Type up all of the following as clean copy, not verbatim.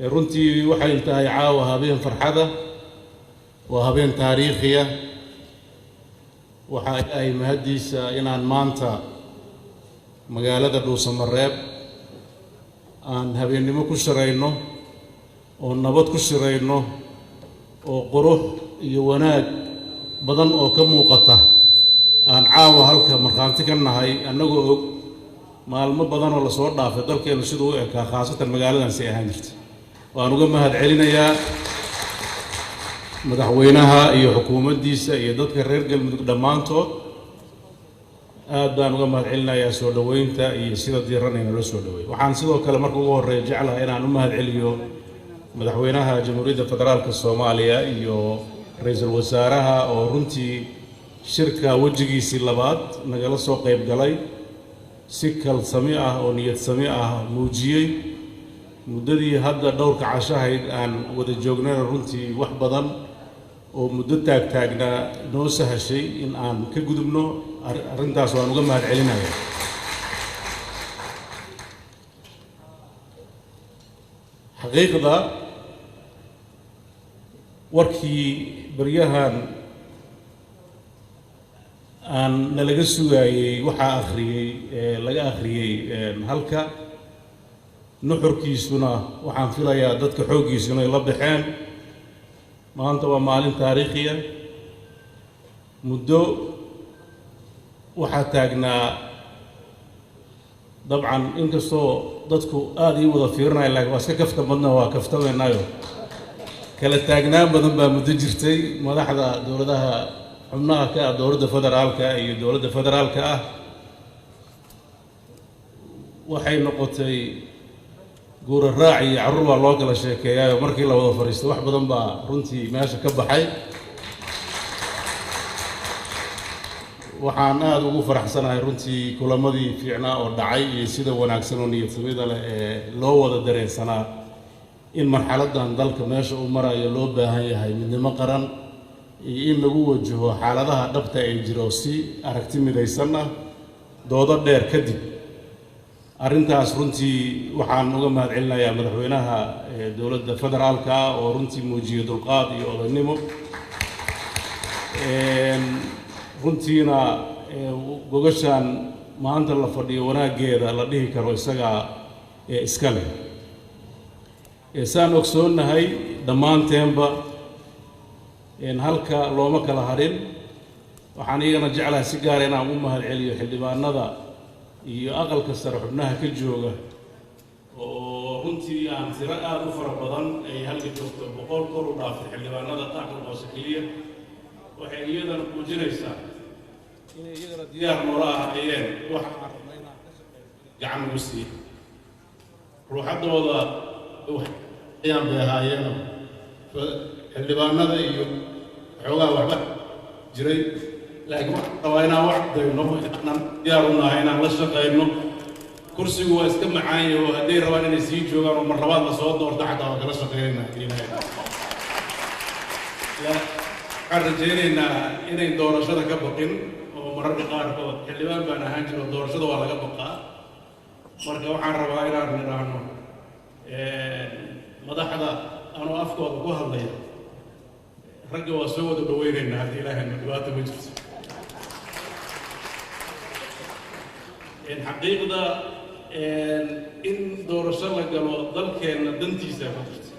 Runtii waxay tahay caawa habeen farxada, waa habeen taariikhiya. Waxa Ilaahay mahaddiisa inaan maanta magaalada Dhuusamareeb aan habeennimo ku shirayno oo nabad ku shirayno oo qurux iyo wanaag badan oo ka muuqata aan caawa halka markhaanti ka nahay, annagoo og maalmo badan oo lasoo dhaafay dalkeennu siduu u ekaa, khaasatan magaaladan si ahaan jirta. Waan uga mahad celinayaa madaxweynaha iyo xukuumaddiisa iyo dadka reer Galmudug dhammaantood. Aad baan uga mahad celinayaa soo dhoweynta iyo sida diiran ay nala soo dhoweey. Waxaan sidoo kale marka ugu horreeya jeclahay inaan u mahad celiyo madaxweynaha Jamhuuriyadda Federaalka Soomaaliya iyo ra-iisul wasaaraha oo runtii shirka wejigiisii labaad nagala soo qayb galay, si kalsami ah oo niyad sami ah muujiyey muddadii hadda dhowrka cashahayd aan wada joognayna, runtii wax badan oo muddo taagtaagnaa noo sahashay in aan ka gudubno. Arrintaas waan uga mahad celinaya. Xaqiiqda warkii baryahan aan nalaga sugaayey waxaa akhriyey, laga akhriyey halka, nuxurkiisuna waxaan filayaa dadka xooggiisuna ay la baxeen. Maanta waa maalin taariikhiya. Muddo waxaa taagnaa, dabcan inkastoo dadku aada ii wada fiirinaya, laakiin waa iska kafta badna, waa kaftamaynayo. Kala taagnaan badan baa muddo jirtay madaxda dowladaha xubnaha ka ah dowladda federaalka iyo dowladda federaalka ah. Waxay noqotay guura raac iyo carruur baa loo kala sheekeeyaayo. Markii la wada fadhiistay wax badan baa runtii meesha ka baxay. Waxaan aada ugu faraxsanahay runtii kulamadii fiicnaa oo dhacay iyo sida wanaagsan oo niyadsamida leh ee loo wada dareensanaa in marxaladdan dalka meesha uu marayo loo baahan yahay midnimo qaran iyo in lagu wajaho xaaladaha dhabta ay jiro si aragti midaysan ah. Doodo dheer kadib arrintaas runtii waxaan uga mahad celinayaa madaxweynaha dowladda federaalka ah oo runtii muujiyey dulqaad iyo odaynimo, runtiina gogashaan maanta la fadhiyo wanaaggeeda la dhihi karo isagaa iska leh. Saan ogsoonnahay dhammaanteenba, halka looma kala harin. Waxaan iyagana jeclahay si gaara inaan u mahad celiyo xildhibaanada iyo aqalka sare xubnaha ka jooga oo runtii aan tiro aada u fara badan ay halka joogto, 100 kor u dhaaftay xildhibaanada aqalka hoose keliya. Waxay iyadana muujinaysaa inay iyagana diyaar noola ahaayeen waxa aan rabnay inaan ka shaqeyno, gacan ugu siiya ruuxaddooda ayaan bay ahaayeeno. Xildhibaanada iyo xoogaa waxba jiray, laakiin waxaan rabaa inaan wax dayno, inaan diyaar u nahay inaan la shaqayno. Kursigu waa iska macaan yahay oo hadday rabaan inay sii joogaan oo mar labaad la soo doorto xataa waa kala shaqeynayna. Waxaan rajaynaynaa inay doorashada ka baqin oo mararka qaarkood xildhibaan baan ahaan jiro, doorashada waa laga baqaa. Marka waxaan rabaa inaan nidhaahno madaxda, anoo afkooda ku hadlaya, ragga waa soo wada dhaweynaynaa haddii Ilaahayna dhibaato ma jirto. Xaqiiqda in doorasho la galo dalkeenna dantiisaa ku jirta,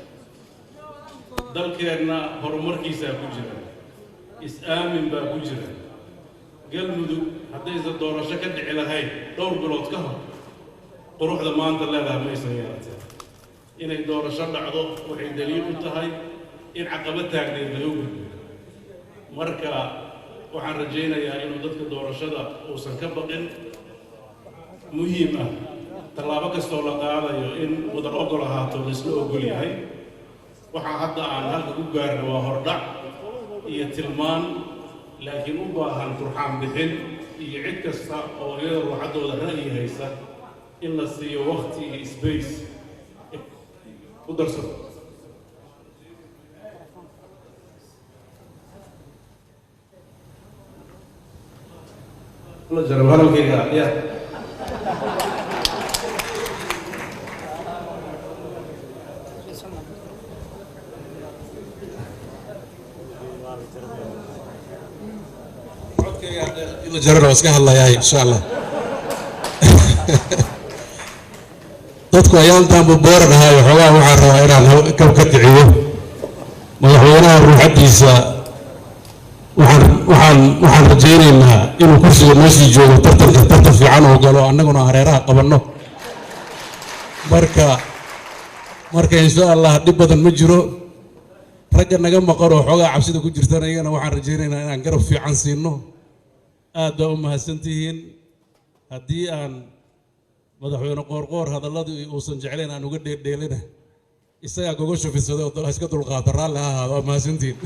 dalkeenna horumarkiisaa ku jira, is-aamin baa ku jira. Galmudug haddaysan doorasho ka dhici lahayn dhowr bilood ka hor, quruxda maanta leedahay ma aysan yeelateen. Inay doorasho dhacdo waxay daliil u tahay in caqabad taagneed laga gudbo. Marka waxaan rajaynayaa inuu dadka doorashada uusan ka baqin. Muhiim ah tallaabo kastoo la qaadayo in wadar ogol ahaato, laisla ogol yahay. Waxaa hadda aan halka ku gaarna waa hordhac iyo tilmaan, laakiin u baahan turxaan bixin iyo cid kasta oo iyada ruuxaddooda ra'yi haysa in la siiyo wakti iyo space ku darsato. La jarab hadalkayga ya. Jarana waa iska hadlayaa, insha Allah. Dadku ayaantaanbu booran ahaayo, xoogaa waxaan rabaa inaan kab ka kiciyo madaxweynaha ruuxaddiisa. Waxaan rajaynaynaa inuu kursiga noo sii joogo, tartanka tartan fiican oo galo, annaguna hareeraha qabanno. Marka insha Allah dhib badan ma jiro. Ragga naga maqan oo xoogaa cabsida ku jirtana, iyagana waxaan rajaynaynaa inaan garab fiican siino. Aad baa u mahadsantihiin. Haddii aan madaxweyne Qoorqoor hadalladii uusan jeclayn aan uga dheeldheelina, isagaa gogosha fidsaday oo iska dulqaata, raalli ha ahaado. Waa mahadsantihiin.